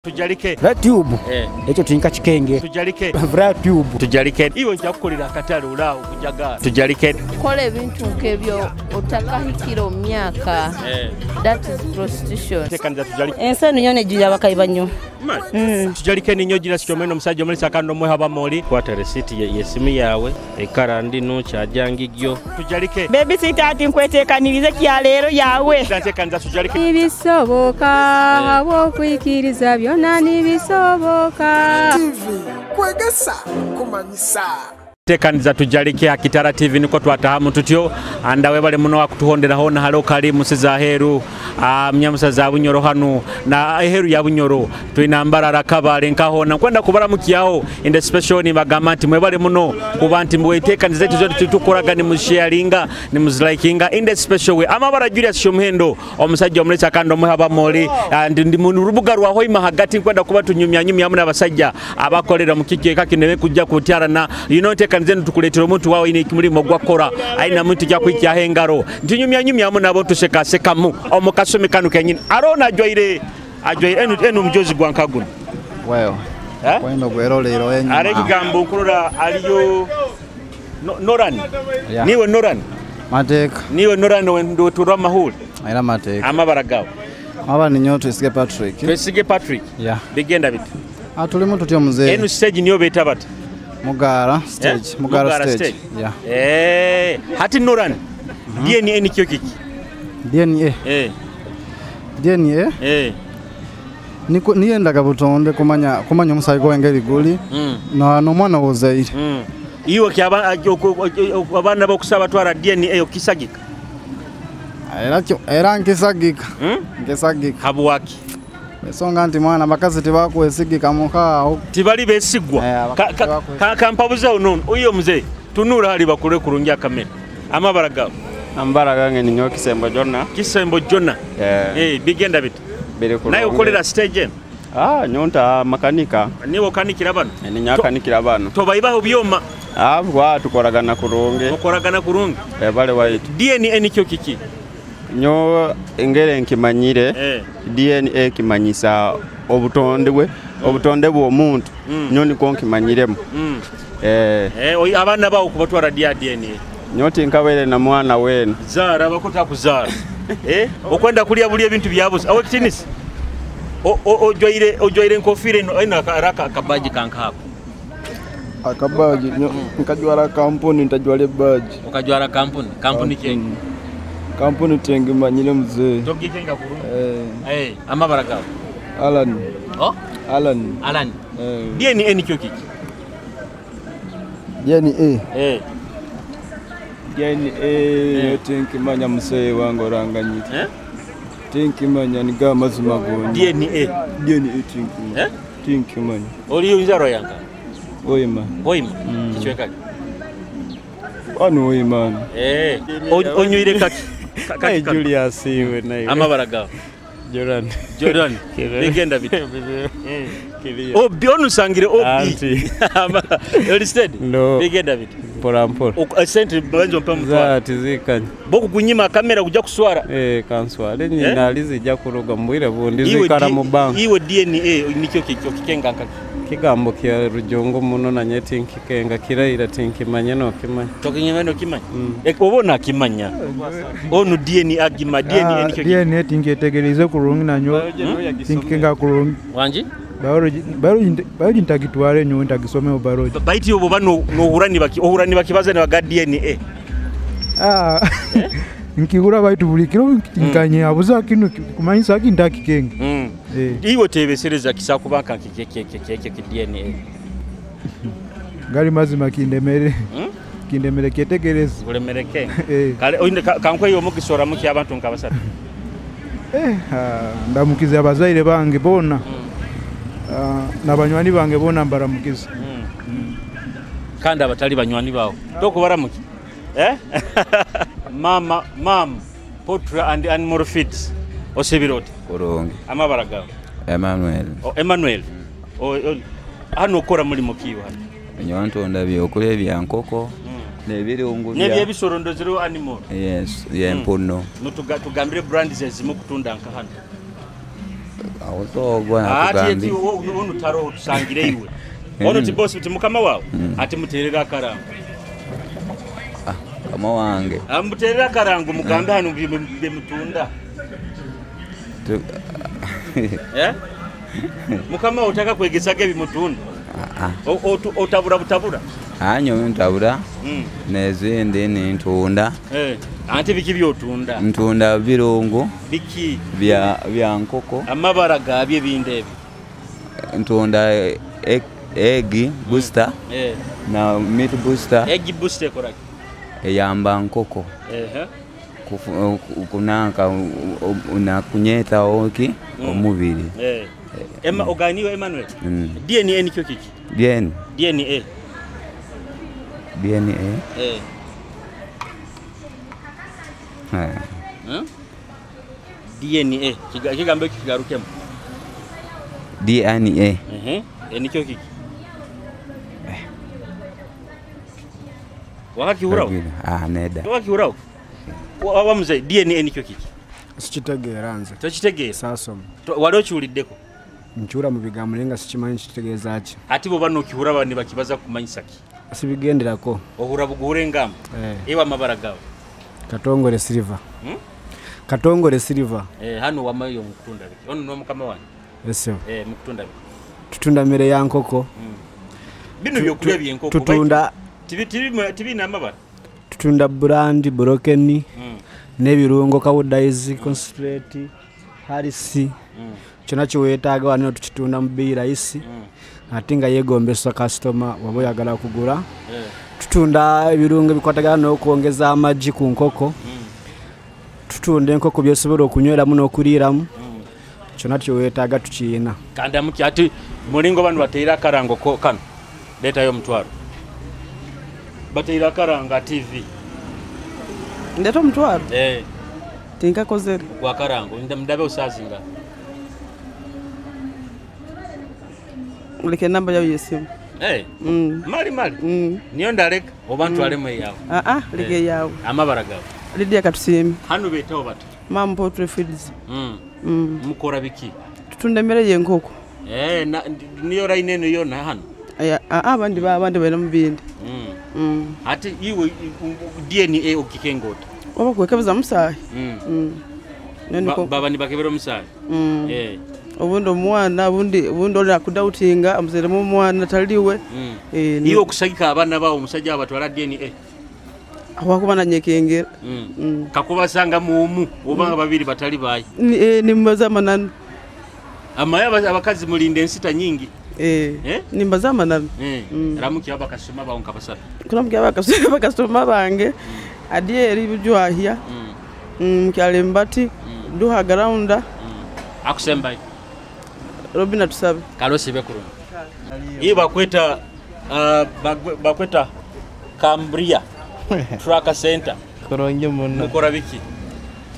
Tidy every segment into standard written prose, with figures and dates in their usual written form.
Tujalike. Tube ekyo tinka kikenge. Tujalike. Tube. Tujalike. Iwe njakukolera akatale olaawo kujagala. Tujalike. Kola ebintu nk'ebyo otakahikira omu myaka. That is prostitution. Tekaniza tujalike. Ensi eno yona ejjulira abakayi banyo. Tujalike ninyo gira sikyomeno omusajja omulisa akando mwe haba moli. Kwata receipt yesimu yawe ekara ndino kyajangijjo. Tujalike. Baby sitter ati nkwetekanirize kya leero yawe. Tekaniza tujalike. Nibisoboka habwokwikiriza byonna nibisoboka. TV kwegesa kumanyisa. Tekaniza tujalike Akitara TV niko twatahamu tutyo andawe bale muno akutuhondera hona halo kali musiza heru mnyamusa za Bunyoro hanu na heru ya Bunyoro tuina Mbarara Kabale nkahona kwenda kubaramukiyaho in the special ni bagamba nti mwebale muno kuba nti mwetekaniza tuzo tukoraga ni musharinga ni muzlikinga in the special way amabara Julius Shomuhendo omusajja omulesa kando mwe haba moli and ndi mu rubuga rwa Hoima hagati kwenda kuba tunyumya nyumya muna abasajja abakolera mu kike kakine kujja kutyarana you know zenu tukuletera omuntu wawe ine kimulimo gwakora aina muntu kya kwikya hengaro ntinyumya nyumya mu nabo tuseka sekamu omukasumi kanu kenyini arona ajwaire ajwaire enu mujozi gwa nkaguna wewe kwendo gwerolero enyu are kigambo nkurora aliyo Noran niwe Noran mateka niwe Noran ndo turwa mahuli era mateka amabara gawo aba ninyo Twesige Patrick. Twesige Patrick yeah bigenda biti atulimu tutyo mzee enu stage niyo beta bata Mugara stage, Mugara stage. Yeah. Hati Noran. DNA ni kyo kiki? DNA. DNA. Niko niyendaga butonde kumanya kumanya omusayi gwengeri guli. Na no mwana wozaire. Iwe ki abana bokusaba twara DNA okisagika. Era kyo era nkisagika. Nkisagika. Habwaki? Esonga nti mwana bakazi tibakwesigika muka tibali besigwa kampabuza unono uyo mzee tunura hali bakule kurungia kamera amabara gawo ambara gange ninyo Kisembo Jona. Kisembo Jona bigenda bit naye ukolera stage nyonta makanika niwo kanikira bano ninyakanikira bano tobaibaho byoma bwa tukoragana kurungi okoragana kurungi bale waitu DNA nikyo kiki nyo engere nkimanyire DNA kimanyisa obutonde bwe obutonde bw'omuntu nyo niko nkimanyiremu abana bawo kubatwara DNA nyo tinkabere na mwana wenu zara bakota kuzara okwenda kulya buli ebintu byabusa awe kitinisi ojoire nkofire no ina raka kabaji kankako akabaji nkajwara kampuni ntajwale baji okajwara kampuni kampuni kengi kampuni tengi manyire mzee togikenga kurungi amabara gawo Alan. Oh? Alan. Alan. DNA ni kyo kiki? DNA. DNA tinkimanya mzee wangu oranganyire. Tinkimanya niga mazima goni. DNA. DNA tinkimanya. Tinkimanya. Oli unzaro yanga. Oyima. Oyima. Kichweka. Ano oyima. Onywire kaki. Kaki Julius iwe naye. Amabara gawo. Jordan. Jordan. Bigenda bit. Obi onusangire obi. Olisted. No. Bigenda bit. Mpora mpora. Sente banzo mpa mutwara. Za tizikanye. Boku kunyima kamera kuja kuswara. Kanswale nyina alizija kuroga mbwire bundi zikara mu bank. Iwe DNA nikyo kikyo kikenga nkaki. Kigambo kya rujongo muno nanye tinkikenga kiraira tinkimanye no kimanya. Tokinyime no kimanya. Obona kimanya. Onu DNA agima DNA nikyo. DNA tinketegereze kurungi nanyo tinkikenga kurungi. Wanji? Biology ntagitware nyo ntagisome biology. Baiti obo bano nohurani baki ohurani bakibaza ne baga DNA. Nkigura baitu buli kiro nkanye abuza kino kumanyisa ki ndakikenga. Iwe tebesereza kisakubanka kike DNA. Ngali mazima kindemere. Kindemere kyetegereza. Gulemereke. Kale kankwe yo mukisora muki abantu nkabasatu. Ndamukiza abazaire bange bona. Na banywani bange bona mbaramukiza. Kandi abatali banywani bawo. Tokubaramuki. Mama, mam, poultry and animal feeds. Osebiroti. Kurungi. Amabara gawo. Emmanuel. Oh, Emmanuel. Hano okora mulimo kiwa hano. Nyo ntonda byokulya bya nkoko n'ebirungu bya n'ebyebisoro ndozero animal. Yes, yempuno. No tugambire brands ezimu kutunda nka hano. Awo Ati ono taroho tusangire iwe. Ono ti boss ti mukama wawe ati muterera akarango. Kama wange. Amuterera akarango mugambe hano bimutunda. Eh? Mukama otaka kwegesaga ebimutunda. Otabura butabura. Anyo ntabura. Nezindi nintunda. Ante biki byotunda? Ntunda birungo. Biki? Bya nkoko. Amabara gabye bindebe. Ntunda egg booster. Na meat booster. Egg booster ekoraki? Eyamba nkoko. Kunanka na kunyeta oki omubiri. Emma oganiwe Emmanuel. DNA nikyo kiki? DNA. DNA. DNA kigambo kigarukemo. DNA. Nikyo kiki? Wakakihurao? Neda. Wakakihurao? Wamuze DNA nikyo kiki? Sikitegeera nze. Tokitegeera? Saasoma. Wali okiwuliddeko? Nkiwura mu bigambo naye nga sikimanyi kitegeeza ki. Ate bw'oba n'okihura abantu bakibaza kumanyisa ki? Sibigenderako. Ohura buguhure engamba? Ewa amabara gawe? Katongole Silver. Katongole Silver. Hano wamayo mukutunda biki? Ono n'omukama wange? Yes. Mukutunda biki? Tutunda mmere ya nkoko. Bino byokulya by'enkoko. Tutunda tibina amabara? Tutunda brand brokeni. N'ebirungo kawudayizi, concentrate, harisi. Kyonna kyeweetaaga wano tukitunda mu bbeeyi rahisi. Ate nga yeegombesa kasitoma waba oyagala kugula. Tutunda ebirungo ebikwatagana n'okwongeza amagi ku nkoko. Tutunda enkoko by'osobola okunyweramu n'okuliiramu. Kyonna kyeweetaaga tukiyina. Kandamuki ati mulingo bano bateera akarango kano. Leetayo omutwalo. Bateera akaranga TV. Ndeeta omutwalo? Tinkakozere. Gwa karango ndabe osazinga. Uleke namba yawe y'essimu. Mali mali. Niyo ndaleka oba ntwalemu eyawe. Leka eyawe. Amabara gawe. Lydia Katusiime. Hano beetawo bata? Mam Poultry Feeds. Mukora biki? Tutunda emmere y'enkoko. Niyo line eno yonna hano? Abandi balina mu bindi. Ate iwe DNA okikenga ota? Oba kwekebeza musaayi. Baba nibakebera omusaayi? Obundi omwana obundi oli akudautinga amuzeremu omwana taliwe. Iwe okusagika abaana bawo omusajja abatwala DNA? Awakuba nanyekengera. Kakubasanga muomu obanga babiri batali bayi. Nimbaza amananu. Amaye abakazi mulinde ensita nyingi. Nimbaza amananu. Ramuki abakasoma bawo nkabasatu. Kulamuki abakasoma bange. Adieri Bujwahia. Mukyale Mbati, Duha Garaunda. Akusembayo. Robina Tusabe. Kalosi bekurungi. Iyi bakweta bakweta Cambria Trucker Center. Kurungi muno. Mukora biki?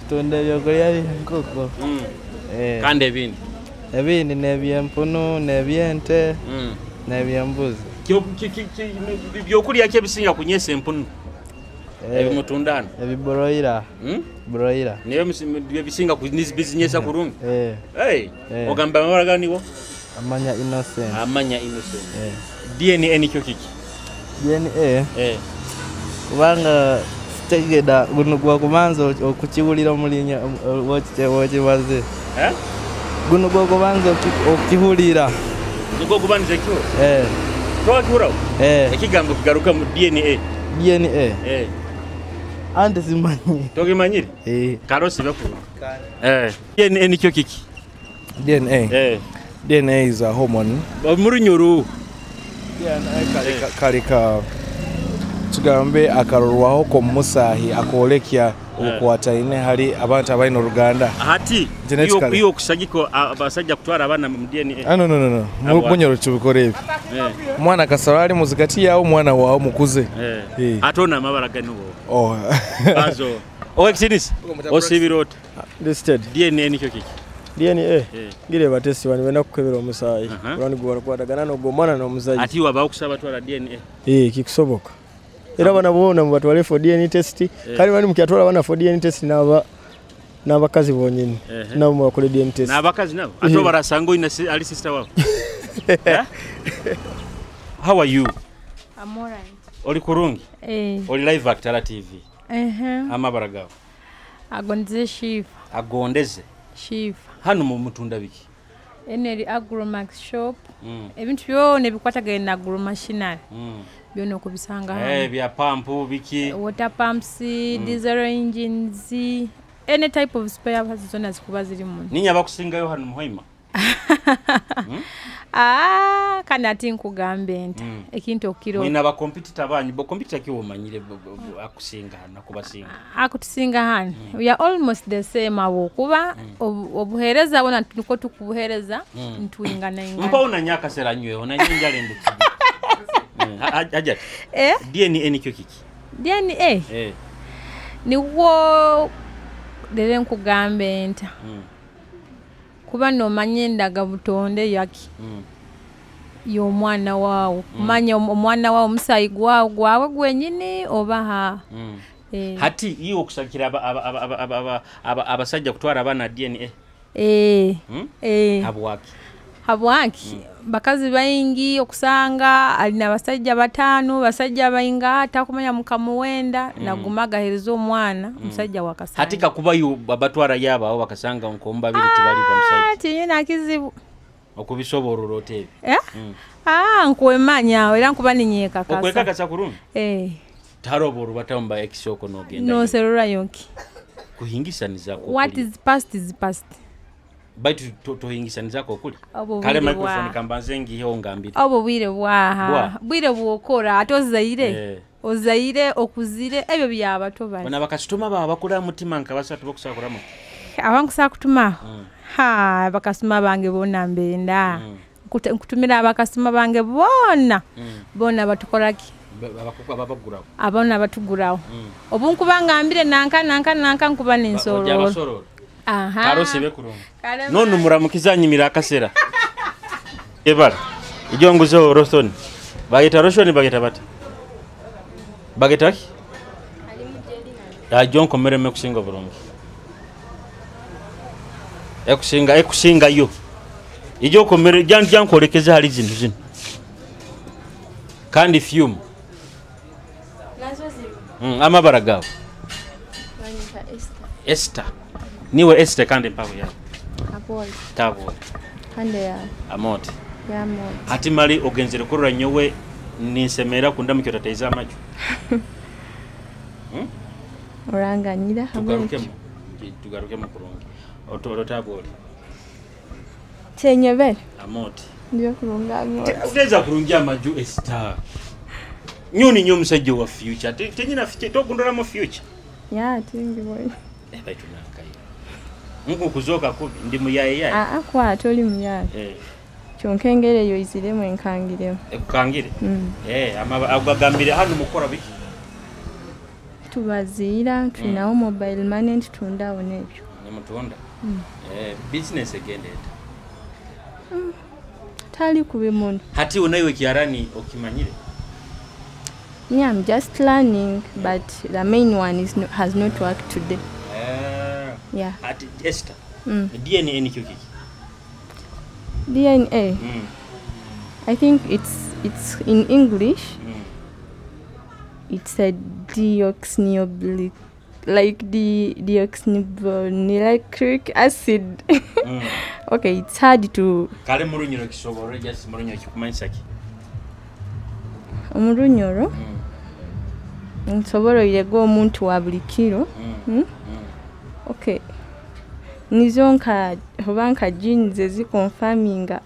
Tutunda ebyokulya by'enkoko. Kandi ebindi? Ebindi n'ebyempunu, n'ebyente, n'ebyembuzi. Byokulya ki ebisinga kunyesa empunu? Ebimutundano? Ebibroiler. Broiler. Niyo ebisinga bizinyesa kurungi? Ogamba amabara ganiwo? Amanya Innocent. Amanya Innocent. DNA nikyo kiki? DNA? Kubanga sitegeda guno gwakubanza okukiwulira omulinya wokibaze. Guno gwakubanza okukiwulira. Nigwo gubanza ekiwulira? Twakiwulirawo? Ekigambo kigaruka mu DNA. DNA? Anti simanyi. Tokimanyire? Kalosi bekulu. DNA nikyo kiki? DNA? DNA is a hormone. Murunyuru. DNA kalika tugambe akarorwaho ko musahi akolekya obukwataine hali abantu abalina oruganda. Ati iyo okusagiko abasajja kutwara abaana mu DNA. No. Munyoro tubikora ebi. Omwana kasaba ali muzikati yawo omwana wawe mukuze. Ate ono amabara gano. Bazo. Owekitinisa osibira ota? Listed. DNA nikyo kiki? DNA gireba test bano benda kukebera omusaayi olwani gwe n'ogwo omwana n'omuzadde. Ati wabawo kusaba twala DNA? Kikusoboka. Era bana bona mubatwale for DNA test. Kale bani mukyatwala bana for DNA test naba N'abakazi bonyini nabo mubakole DNA test. N'abakazi nabo ate obarasanga oyina ali sister wabo. Eh? How are you? I'm alright. Oli kurungi? Eh. Oli live Akitara TV. Amabara gawe? Agondeze Shifa. Agondeze? Shifa. Hano mu mutunda biki? Eneri Agromax shop. Ebintu byona ebikwatagana na agro machinery. Byona okubisanga hano. Bya pampu biki? Water pumps, diesel engines, any type of spare parts zona zikuba ziri muno. Ninya bakusingayo hano muhoima? Ah, kandi ati nkugambe nti ekintu okiro. Mwina ba competitor banyu, bo competitor ki womanyire akusinga hano kubasinga? Akutusinga hano. We are almost the same abo kuba obuhereza bona niko tukubuhereza ntuingana ingana. Mpa unanyaka sera nywe, unanyinja lendo kibi. Hajat. DNA nikyo kiki? DNA? Niwo lere nkugambe nti. Kuba nomanye endaga butonde yaki y'omwana waawo kumanya omwana waawo omusaayi gwawe gwawe gwenyini oba ha. Hati iwe okusakira abasajja kutwara abaana DNA? Habwaki? Habwaki? Bakazi baingi okusanga alina abasajja batano, basajja bainga atakumanya mukamuwenda naguma agahereza omwana omusajja wakasanga. Hati kakuba yu abatwara yaba aho bakasanga nkomba biri tibali bamusajja. Tinyina kizibu. Okubisoborora otebe. Nkwemanya era nkuba ninyekakasa. Okwekakasa kurungi? Taroboro batamba ekisoko nogenda. No serura yonki. Kuhingisanizako. What is past is past. Baitu tohingisanizako okuli. Kale microphone kambanze ngiho ngambire. Obo bwire bwaha. Bwire bwokora ate ozaire. Ozaire okuzire ebyo byabato bali. Bana bakasitoma baba bakula mutima nka basatu bokusakuramo. Abankusa kutuma. Ha bakasitoma bange bona mbenda. Nkutumira abakasitoma bange bona. Bona batukoraki. Ababagurawo. Abona batugurawo. Obu nkubangambire nanka nanka nanka nkuba nensororo. Aha. Karose bekurungi. None muramukizanyimira akasera. Ebara. Ijonguzo rothon. Bageta roshoni bageta bata. Bageta ki? Ajo nkomereme kusinga bulungi. Ekusinga ekusinga yo. Ijo komere jankolekeza hali zino zino. Kandi fume. Nazo zino. Amabara gawe. Esther. Esther. Niwe Esther kandi mpago yawe. Abol. Tabol. Kande ya. Amote. Ya amote. Hati mali ogenzere kurora nyowe ninsemera kundamukyo tataiza amajo. Oranganyira tugarukemo. Tugarukemo kurungi. Otoro tabol. Chenyebere. Amote. Ndiyo kurunga amote. Uteza kurungia amaju Esther. Nyoni nyo musajja wa future. Tenyina future tokundora mu future. Ya tingi boy. Baitu nankayo. Nku kuzoka kubi ndi muyaye yaye. Kwa toli muyaye. Kyonkengere yo iziremu enkangiremu. Ekukangire? Agagambire hano mukora biki? Tubaziira, tulinawo mobile money tutundawo n'ebyo. Ne mutunda? Business egenda eta? Tali kubi muno. Hati unayo kiarani okimanyire? Yeah, I'm just learning, but the main one is no, has not worked today. Yeah. At Esther. DNA ni kiki? DNA. I think it's in English. It's a deoxyniblic, like the deoxynibucleic acid. Okay, it's hard to. Kale murunyoro kisoboro just murunyoro kikumanyisa ki? Omurunyoro. Nsoboro irego omuntu wa buli kiro. Okay. Nizo nka oba nka genes eziconfirminga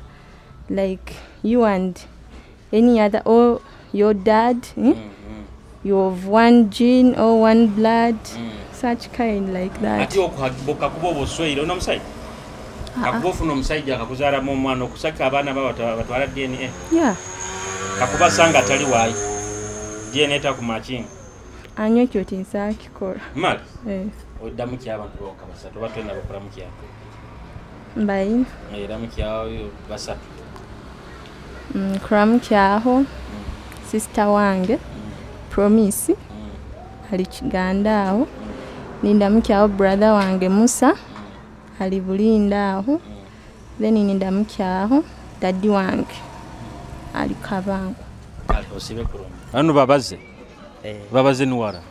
like you and any other or your dad, you have one gene or one blood, such kind like that. Ati okuhagiboka kuba obosweire ona musajja? Kakuba ofuna omusajja akakuzaalamu omwana okusaka abaana batwala DNA. Yeah. Kakuba sanga atali waayi. DNA takumakinga. Anywa ekyo tinsakikola. Mali? Oddamu ki abantu bonka basatu oba twena bakolamu ki abantu? Mbayina. Eramu kyawo basatu. Nkolamu kyaho sister wange Promise ali Kiganda awo. Nindamukyaho brother wange Musa ali Bulinda aho. Then nindamukyaho daddy wange ali Kabango. Osibe kurungi. Hano babaze. Babaze nuwara.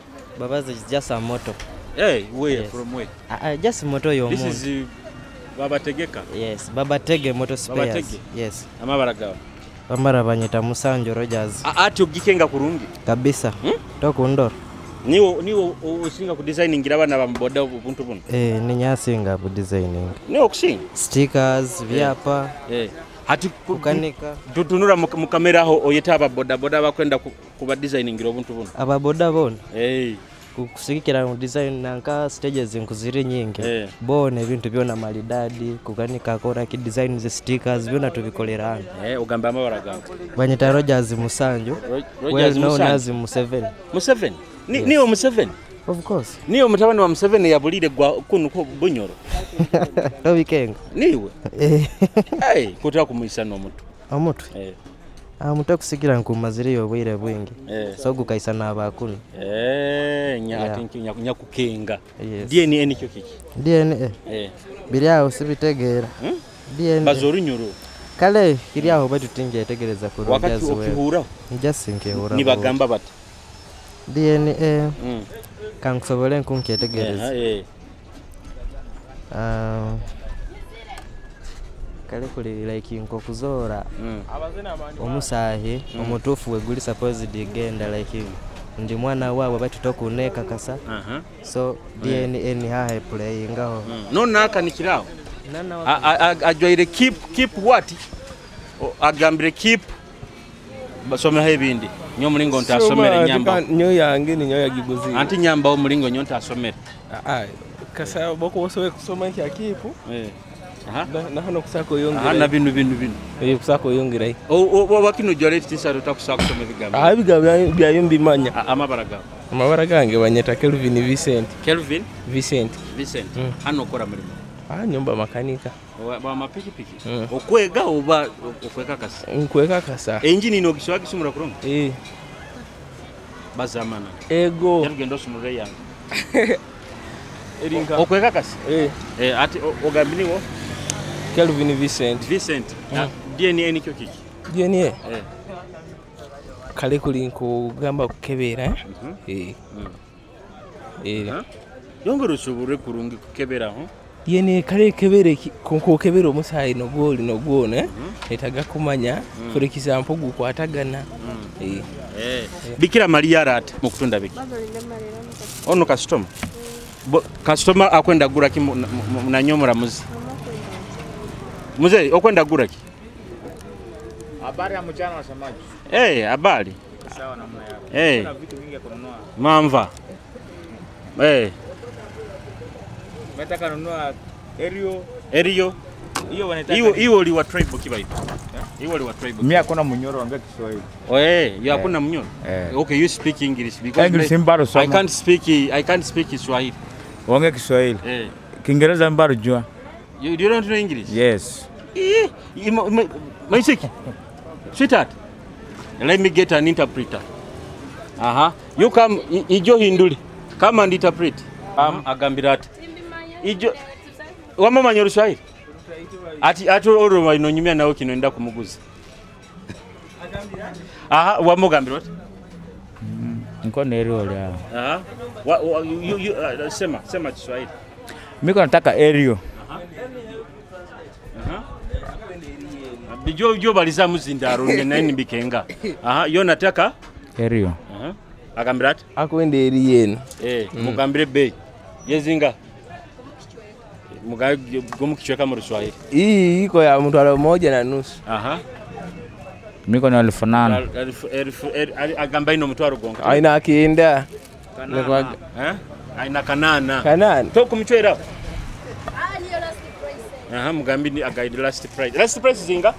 Babaze is just a motto. Hey, where? Yes. From where? Just moto yo. This is Babategeka. Yes, Babatege moto spares. Babatege? Yes. Amabara gawe. Bamara banyita Musanjo Rogers. Ati ogikenga kurungi. Kabisa. Tokundor. Niwo osinga ku designingira abana bamuboda ubuntu buno. Ninyasinga ku designing. Niwo okusinga. Stickers, byapa. Hati kukanika. Tutunura mu kamera aho oyeta ababoda boda bakwenda kuba designingira obuntu buno. Ababoda bona. Kusigikira mu design nanka stages nkuziri nyingi. Bona ebintu byona maridadi kukanika akora ki design ze stickers byona tubikolera hano. Ogamba amabara gawe. Banyita Rogers Musanjo. Rogers well known Musanjo. as Museveni. Museveni. Yes. Niyo Museveni. Of course. Niyo mutabani wa Museveni yabulire gwa kunu ko Bunyoro. Tobikenga. Niwe. Hey, kutaka kumwisa n'omutu. Omutu. Omutu okusigira nkumaziriyo obwire bwingi. So gukaisa n'abakuno. Nyakukenga. Yes. DNA nikyo kiki? DNA. Biri aho sibitegeera. DNA. Baza orunyoro. Kale kiri aho baitu tingyetegereza kurungi. Wakati okihuraho. Just nkihuraho. Nibagamba bati DNA. Kankusobole nkunkyetegereza. Kale kuli like nkokuzora omusahi omutufu weguli supposed genda like ndi mwana wawe baitu tokuneka kasa. So DNA ni hahe playingaho. No naka nikiraho. Ajwaire keep what? Agambire keep basomera ebindi. Nyo mulingo ntasomera nyamba. Nyo yange ni nyo yagiguzi. Anti nyamba omulingo nyo ntasomera. Kasa boko osobe kusoma kya kipu. Na hano kusako yongera. Na binu. Kusako yongera. O wakino jwale tisa tutakusako kusoma ebigambo. Ebigambo byayo mbimanya. Amabara gawe. Amabara gange banyeta Kelvin Vincent. Kelvin Vincent. Vincent. Hano okora mulimo. Nyumba makanika. Wa mapikipiki. Okwega oba okweka kasa. Nkweka kasa. Engine ino giswa gisumura kurungi. Bazamana. Ego. Yarugendo sumure yange. Erinka. Okweka kasa. Ati ogambiniwo Kelvin Vincent. Vincent. DNA nikyo kiki? DNA. Kale kuli nkugamba kukebera. Yongera osobore kurungi kukebera ho. DNA kale kebere konkokebera omusayi nogoli nogwona etaga kumanya for example gukwatagana. Bikira Maria rat mukutunda biki. Ono customer. Customer akwenda gura ki nanyomora muzi. Mzee okwenda gura ki? Habari ya mchana wasemaji. Habari. Sawa namna yako. Kuna vitu vingi ya kununua. Mamva. Nataka nunua Erio. Erio. Hiyo wanataka. Hiyo liwa tribe kibaito. Hiyo liwa tribe. Mimi hakuna munyoro wangu Kiswahili. You hakuna munyoro. Okay, you speak English because English mbaro soma. I can't speak Swahili. Wange Kiswahili. Kiingereza mbaro jua. You don't know English? Yes. Maisiki. Sweetheart. Let me get an interpreter. You come ijo hinduli. Come and interpret. Agambira ati. Ijo wamamanya Oluswahili? Ati oro inonyumya nawe kino enda kumuguza. Wamugambira ati. Nko ero lya. You sema Kiswahili. Mimi nataka Erio. Bijo baliza muzindaro nene nibikenga. Yo nataka Erio. Agambira ati akwenda eri yenu. Mugambire bei. Yezinga. Mugabe gomukichweka mu Kiswahili. Hii iko ya mtwalo 1.5. Miko na 8,000. Agamba ino mutwaro gonka. Aina akienda. Aina kanana. Kanana. Tokumchwera. Mugambi ni agaidi last price. Last price zinga?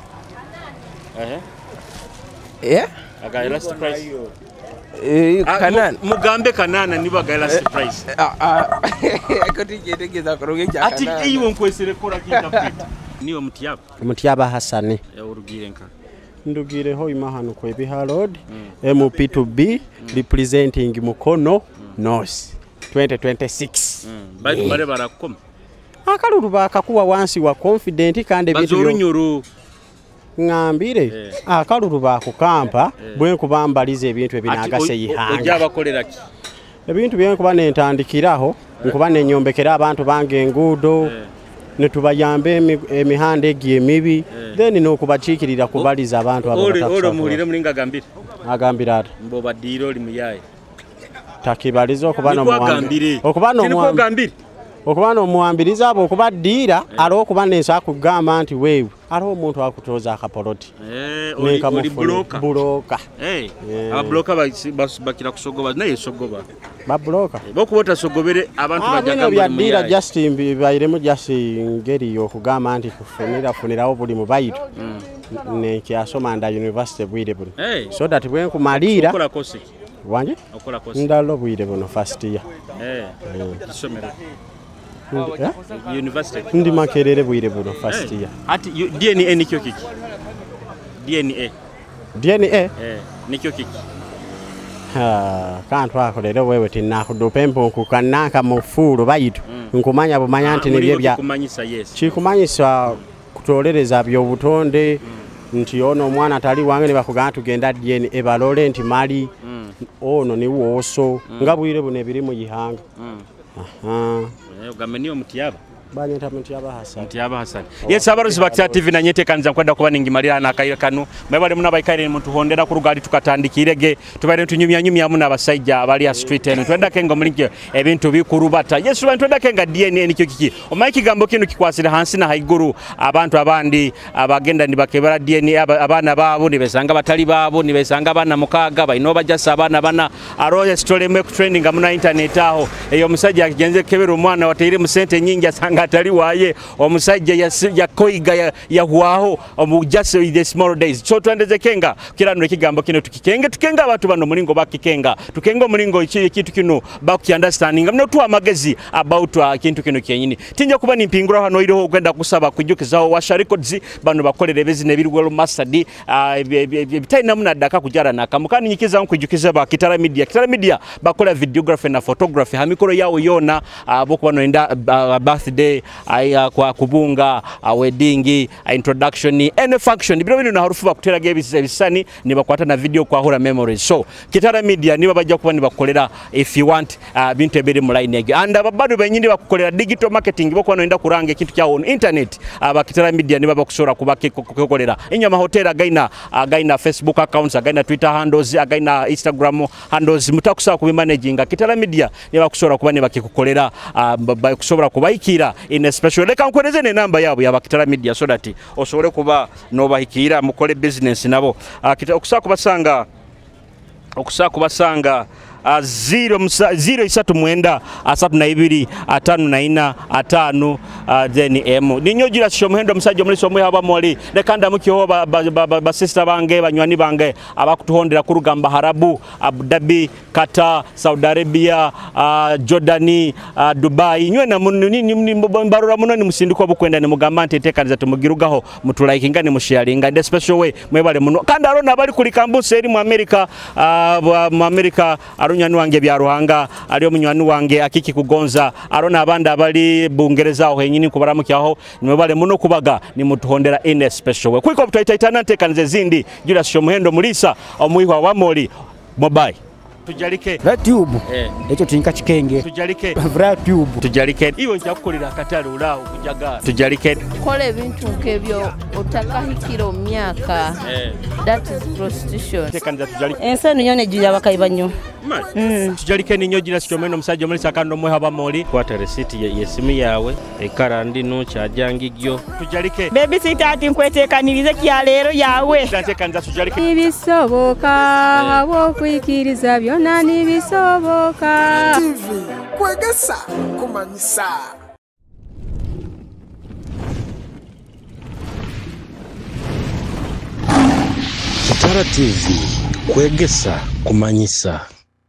Yeah? Agaidi last price. Kanana. Mugambe kanana niba agaidi last price. Kotichetegeza kuruge cha kanana. Ati iwo nkwesere kora kinterpret. Niyo mutiyaba. Mutiyaba Hasani. Urugire nka. Ndugireho imahano kwa Ibiha Road MP2B representing Mukono North 2026. Baitu mare barakukoma. Akalulu bakakuwa wansi wa confident kandi ebintu orunyuru ngambire akalulu bakukampa bwe nkubambaliza ebintu ebinagase yihanga. Ojja bakolera ki? Ebintu byenkuba nentandikiraho nkuba nenyombekera abantu bange enguudo netubayambe emihanda egi emibi then nokubachikirira kubaliza abantu abo batatu. Olo muhulire mulinga agambire. Agambira ati mbo badiro oli muyaye. Takibaliza okuba n'omuwambire. Okuba n'omuwambire. Okuba n'omuwambiriza abo okubaddiira alo okuba nensa akugamba nti wewe alo omuntu akutoza akapoloti. Oli bloka. Bloka. Aba bloka bakira kusogoba naye sogoba. Ba bloka. Bokuba otasogobere abantu bajagamba bya dira just bairemu just ngeri yokugamba nti kufunira funirawo buli mubayitu. Ne kyasoma nda university bwire buno. So that bwe nkumalira. Okola kosi. Wanje? Okola kosi. Ndalo bwire buno first year. Isomero. University. Ndi Makerere bwire buno first year. Ati DNA nikyo kiki? DNA. DNA? Nikyo kiki? Kantu ako lero wewe tinakudupa empunku kanaka mufuulu bayitu. Nkumanya bumanya nti nibye bya kumanyisa yes. Kikumanyisa kutolereza byobutonde nti ono omwana tali wange ne bakugamba tugenda DNA balole nti mali ono ni woso nga bwire buno ebiri mu yihanga. Ogambe niyo Mutyaba. Banyeta Mutyaba Hassan. Mutyaba Hassan. Yes, abaruzi ba Kitara TV nanyete kanza nkwenda kuba ningimalira na akaira kanu. Mwebale muna baikaire mutuhondera ku rugali tukatandikirege. Tubaire tunyumya nyumya muna abasajja abali a street eno. Twenda kenga mulinki ebintu bikurubata. Yes, twenda kenga DNA nikyo kiki. Omanyi kigambo kino kikwasira hansi na haiguru abantu abandi abagenda nibakebera DNA abaana baabo nibesanga batali baabo nibesanga abaana mukaga baino bajasa abaana bana aroye story mwe trending muna internet aho. Eyo omusajja akigenze kebera omwana wateire mu sente nyingi asanga atali waye omusajja yakoiga yahuaho omujase with the small days. So twendeze kenga kirano ekigambo kino tukikenge tukenga abantu bano mulingo bakikenga tukenga omulingo ekintu kino baku understanding mno tuwa amagezi about kintu kino kyenyini tinja kuba nimpingura hano iriho ogenda kusaba kujukizaho Washa Records bano bakolera ebizina ebiri well mastered ebitaina muna daka kujara nakamukani nyikiza nkujukiza ba Kitara Media. Kitara Media bakola videography na photography hamikoro yao yona bokuba no enda birthday kwa kubunga wedding introduction any function biro bino na harufu bakuteraga ebisani nibakwata na video kwa hura memories. So Kitara Media niba bajja kuba nibakolera if you want bintu ebiri mu line ege and ababadu benyini bakukolera digital marketing bokuba noenda kuranga ekintu kyawo on internet aba Kitara Media niba bakusobola kuba kukolera inyama hotel againa Facebook accounts againa Twitter handles againa Instagram handles mutakusaba kubi managinga Kitara Media niba kusobola kuba nibakikukolera bakusobola kubayikira in a special leka nkweleze ne namba yabo ya Kitara Media so that osobole kuba nobahikira mukole business nabo. Okusa kubasanga 0 3 9 3 2 5 5 then M ninyo gira sho muhendo musajja omuliso omwe haba moli lekanda mukiho ba sister bange banywani bange abakutuhondera kurugamba Harabu, Abu Dhabi, Qatar, Saudi Arabia, Jordani, Dubai nywe na mbarura muno ni musindiko bukwenda ni mugamba nti tekaniza tumugirugaho mutulaikinga ni musharinga in the special way mwebale muno kandi arona bali kuli campus eri mu America mu America arunyani wange bya Ruhanga ariyo munywani wange akiki kugonza arona abandi abali Bungereza aho henyini kubaramukyaho nimwebale muno kubaga ni mutuhondera in a special way kwiko tutaitana tekanize zindi Julius Shomuhendo Mulisa omuihwa wa Moli mobile tujalike Tube ekyo tinka kikenge tujalike Tube tujalike iwe njakukolera akatale ulaawo kujaga tujalike kola ebintu nkebyo otakahikira myaka that is prostitution tekaniza tujalike ensi eno yona ejjulira abakayi nnyo tujalike ninyo gira sikyomeno omusajja omulisa akando omweha bamoli kwata receipt yesimu yawe ekara ndino kyajangigyo tujalike baby sitati nkwetekanirize kyaleero yawe tekaniza tujalike Nibisoboka habwokwikiriza byonna nibisoboka. TV kwegesa kumanyisa. Kitara TV kwegesa kumanyisa.